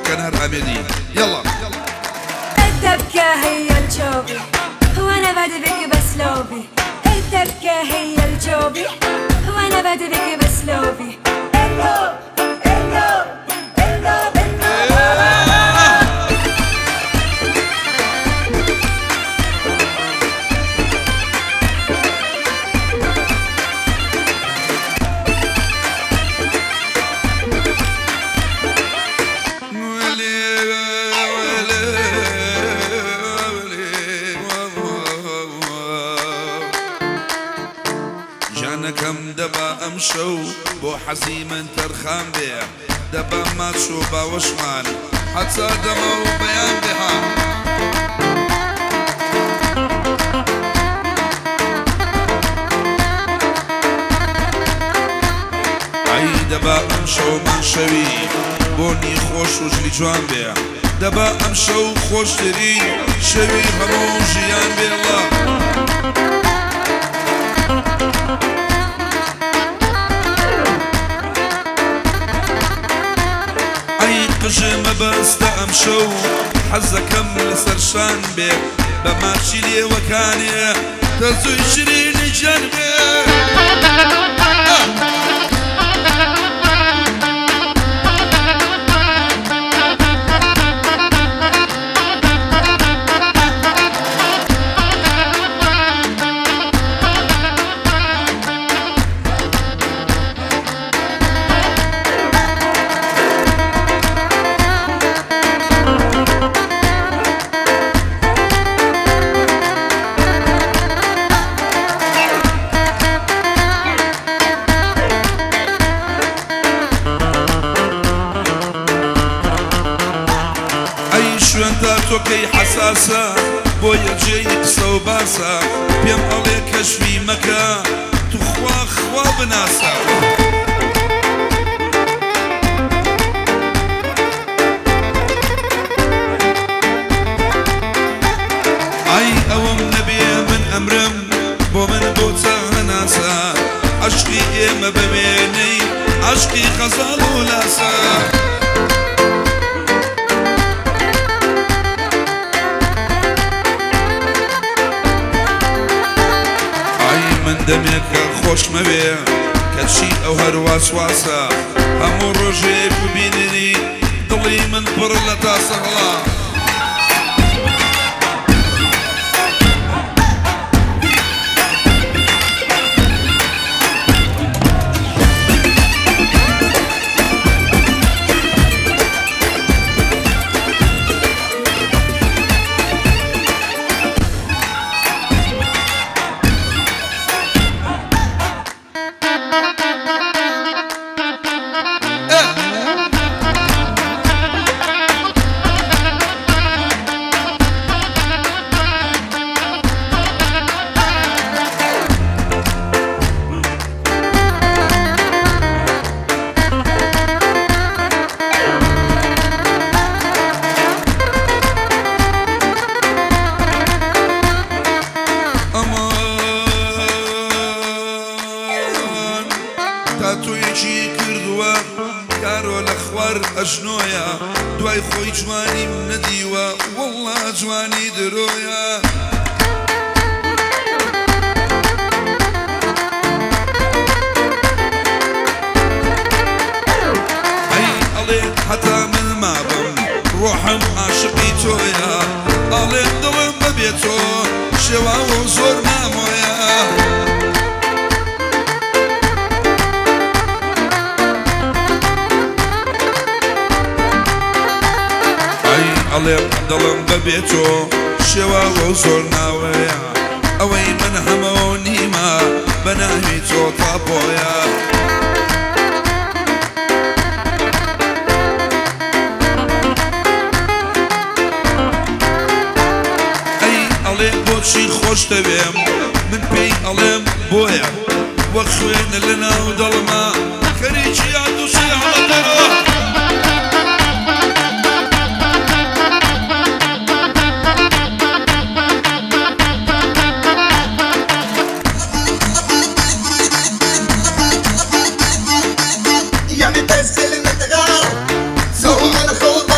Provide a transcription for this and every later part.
کەنار ئامێدی یەڵا. الدبكة هي الجوبي وانا بدبك بس لوبي، الدبكة هي الجوبي وانا بدبك بس لوبي. ژیانەکەم دەبا ئەم شەو بۆ حەزی من تەرخان بێ، دەبا ماچ و باوەشمان حەتا دەمە و بەیان بێ. ها ئەی دەبا ئەم شەومان شەوی بۆنی خۆش و ژلی جوان بێ، دەبا ئەم شەو خۆشتری شەوی هەموو ژیان بێڵە. ئەی قژمە بەستە ئەم شەو حەزەکەم لەسەر شان بێ، بە ماچی لێوەکانێ تەزووی شیرینی گیان بێ. ئەی شوێن تا تۆکەی حەساسە بۆیە جێی قسە و باسە، پێم ئەڵێ کەشفی مەکە توخوا خوا بناسە. ئای ئەوەم نەبێ من ئەمرم بۆ من بۆ چاهناسە، عەشقی ئێمە بەوێنەی عەشقی خەزاڵ و لاسە. ئای من دەمێکە خۆشمەوێ کەچی ئەو هەرواسواسە، هەموو ڕۆژێک ببیننی دڵی من پڕ لە تاسە هەڵا. ئەمان تاتۆیەکی کردووە کارۆ لە خوار ئەژنۆیە، دوای خۆی جوانیم نەدیوە وەڵڵا جوانی درۆیە. ئەی ئەڵێ هەتا من مابم ڕۆحم عاشقی تۆیە، ئەڵێ دڵم بەبێ تۆ شێواوە و زۆر نامۆیە. ئەی ئەڵێم دڵم بەبێ تۆ شێواوە و زۆر ناوەیە، ئەوەی من هەمە و نیمە بە ناوی تۆ تاپۆیە. ئەی ئەڵێ بۆچی خۆش دەوێم من پێی ئەڵێم بۆیە، وەک خوێنە لە ناو دڵما خەریکی یاد و شێعڵەتەوە. يعني بس اللي نتغار سوى الخوض.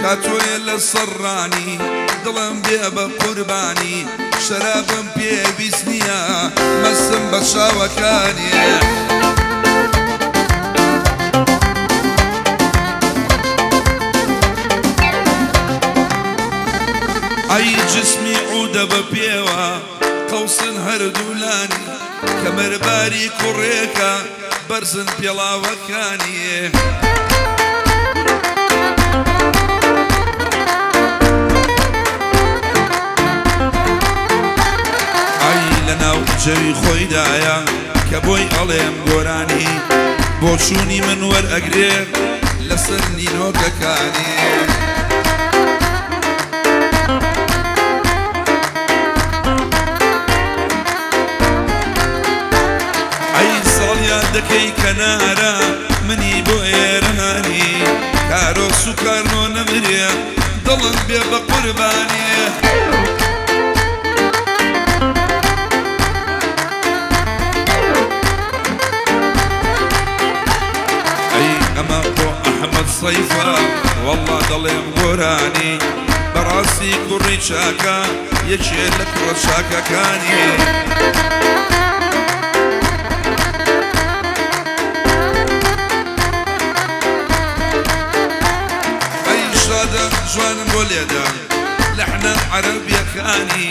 تا تۆیە لە سەرڕانی دڵم بێ بە قوربانی شەرابم پێویست نییە مەسم بە چاوەکانی. ئەی جسمی عودە بە پێوە قەوسن هەردوولانی کەمەرباری کوڕێکە بەرزن پێڵاوەکانی. ئای لەناو جەوی خۆیدایە کە بۆی ئەڵێم گۆرانی بۆچوونی من وەرئەگرێ لەسەر نینۆکەکانی. ئەی ساڵیان دەکەی کەنارە منی بۆ ئێرانی کارۆس و کارنۆ نەمرێ دڵم بێ بە قوربانی. ئەی ئەمە بۆ ئەحمەد سەیفە وەڵڵا دەڵێم گۆرانی بەڕاستی کوڕی چاکە یەکێ لە کوڕە چاکەکانی. ئەی شادە جوانم بۆ لێدە لەحنە عەرەبیەکانی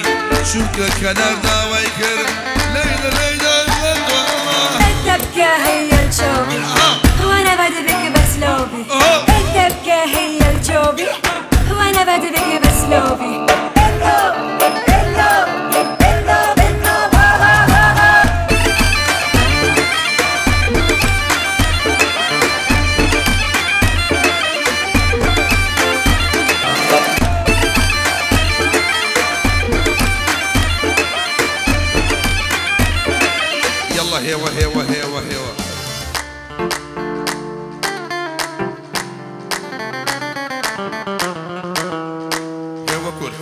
چونکە کەنار داوای کرد لەیلە لەیلە الدبكة هي الجوبي وانا بدبك بس لوبي الدبكة هي الجوبي وانا بدبك بس لوبي. يلا هيوة هيوة هيوة هيوة. هيوة كل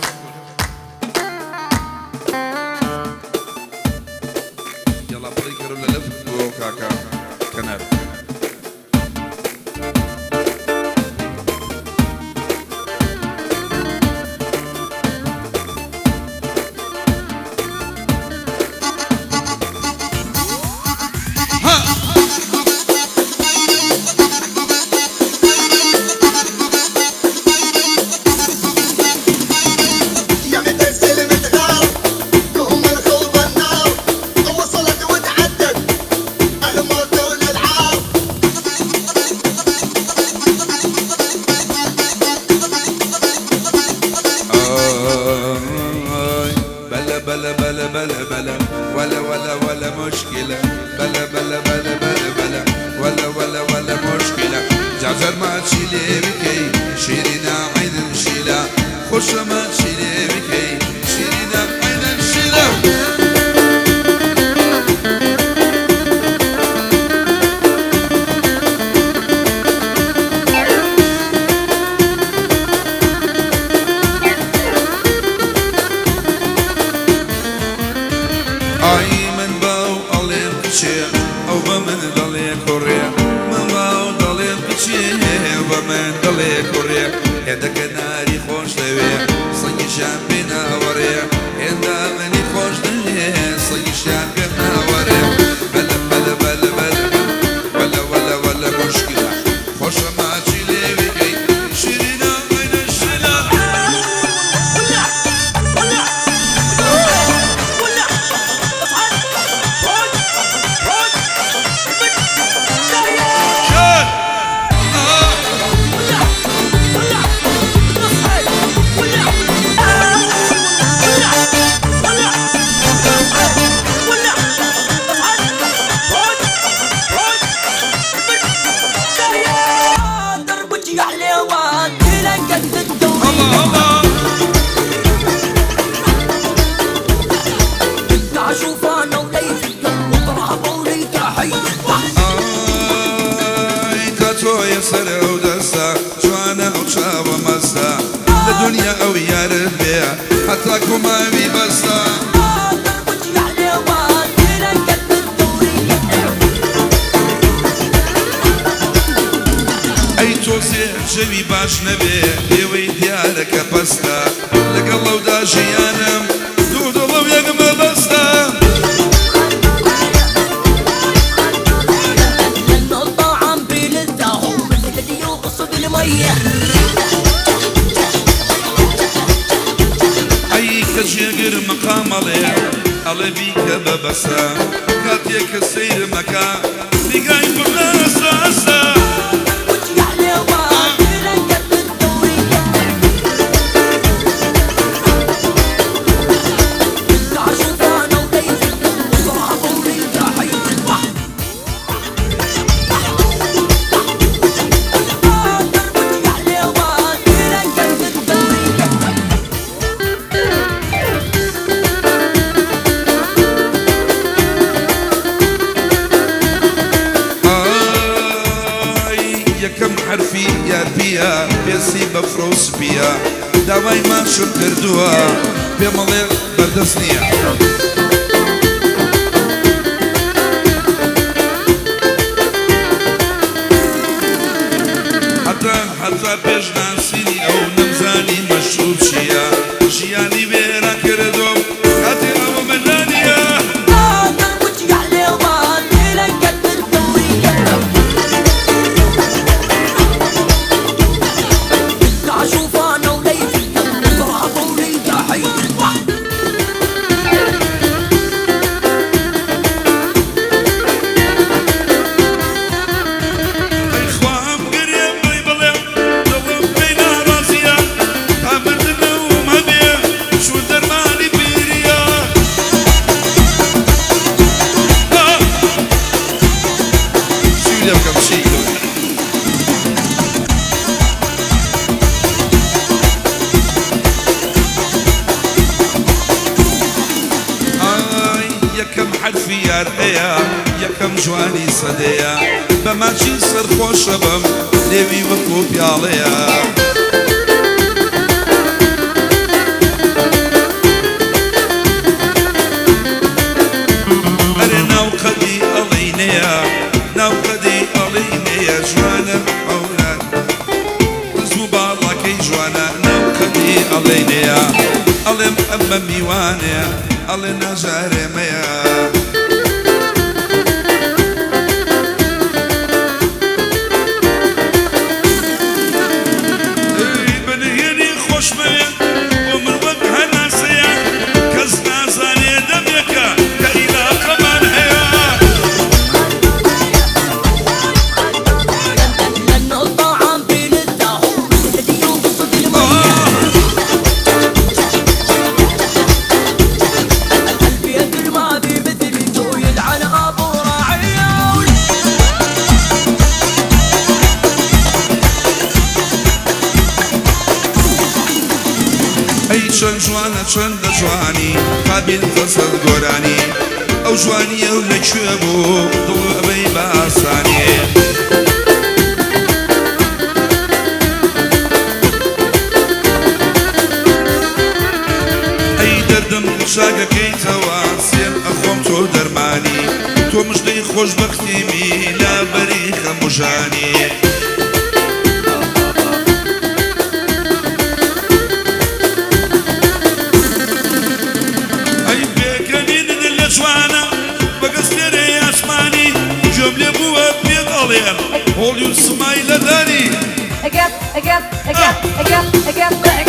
يلا بريكر ولا لف وكاكا كنار. بلا بلا بلا بلا بلا ولا ولا ولا مشكلة بلا بلا بلا بلا بلا ولا ولا ولا مشكلة جعفر ما تشيلي بكي شيرينا عين نشيلة خوش ما تشيلي بكي شيرينا عين نشيلة. ئای من باو ئەڵێم کچێ ئەو بە من دەڵێ کوڕێ من باو دەڵێم کچێ ئەو بە من دەڵێ کوڕێ هێندەکە ناری خۆش دەوێ سەگیشیان پێ ناوەڕێ هێندە منی خۆش دەوێ سەگیشیان پێ ناوەڕێ. بەلە بەلە بەلە بەلە وەلە وەلە وەلە مشکلە خۆشە ماچی لێویکەی شیرینە عینە شیلە. سەر ئەو دەستا جوانە ئەو چاوە مەستا لە دنیا ئەو یارت بێ هەتا کۆماوی بەستا. ئەی تۆزێ جەوی باش باش نەبێ پێوەی دیارە کە پەستە لەگەڵ ئەودا ژیانم دوو دڵم یەک مەبەستە. لأنه الطعام بلذة هو مثل الذي يغص بالمية. ئەی کە جێگر مەقامەڵێ ئەڵێ بیکە بە بەسە کاتێک کە سەیرمەکە نیگای پڕ لە ئەساسە. وجه حليوة تلقت بالدورية اشوف انا وليلى بسرعة فورية حيدي وجه حليوة تلقت بالدورية. ئای یەکەم حرفی یارپیە پێسی بەفرە و سپیە داوای ماشم کردووە پێمەڵێ بەردەست نییە. هەتا هەتا پێش ناسینی ئەو نەمزانی مەشروب چییە ژیانی وێران کردۆم کاتێ ئەوە مەدانیە. قادر وجه حليوة تلقت بالدورية اشوف انا وليلى بسرعة فورية حيدي. ئەی خوام گرێم بەی بڵێم دڵم پێی ناڕازیە تا مردنەوم هەبێ چوون دەرمانی پیریە. چی لێ بکەم چی؟ ئای یەکەم حەرفی یار ئەیە یەکەم جوانی سەدەیە بە ماچی سەرخۆشە بم لێوی وەکو پیاڵەیە. ئەرێ ناو قەدی ئەڵینەیە ناو قەدی ئەڵینەیە جوانە ئەوران دز و باڵاکەی جوانە ناو قەدی ئەڵینەیە ئەڵێم ئەمە میوانەیە ئەڵێ ناژارێمەیە. ئەی بنهێنی خۆشمەوێ بۆ من وەک هەناسەیە کەس نازانێ دەمێکە کە ئیلاقەمان هەیە. لأنه الطعام بلذة هو مثل الذي يغص بالمية. البيت ما بي مثلي يلعن ابو راعيه. ئەی چەند جوانە چەندە جوانی قابل فەسەل گۆرانی ئەو جوانیە و لەکوێ بوو دڵ ئەبەی بە ئاسانی. ئەی دەردم چاکەکەیتەوە سێم ئەخۆم تۆ دەرمانی تۆ مژدەی خۆشبەختیمی لابەری خەموژانی. ئەی پێکەنینت لە جوانە بەگەستێرەی ئاسمانی گوێم لێ بووە پێت ئەڵێم هۆڵی و سمای لە داری. اقف اقف اقف اقف اقف.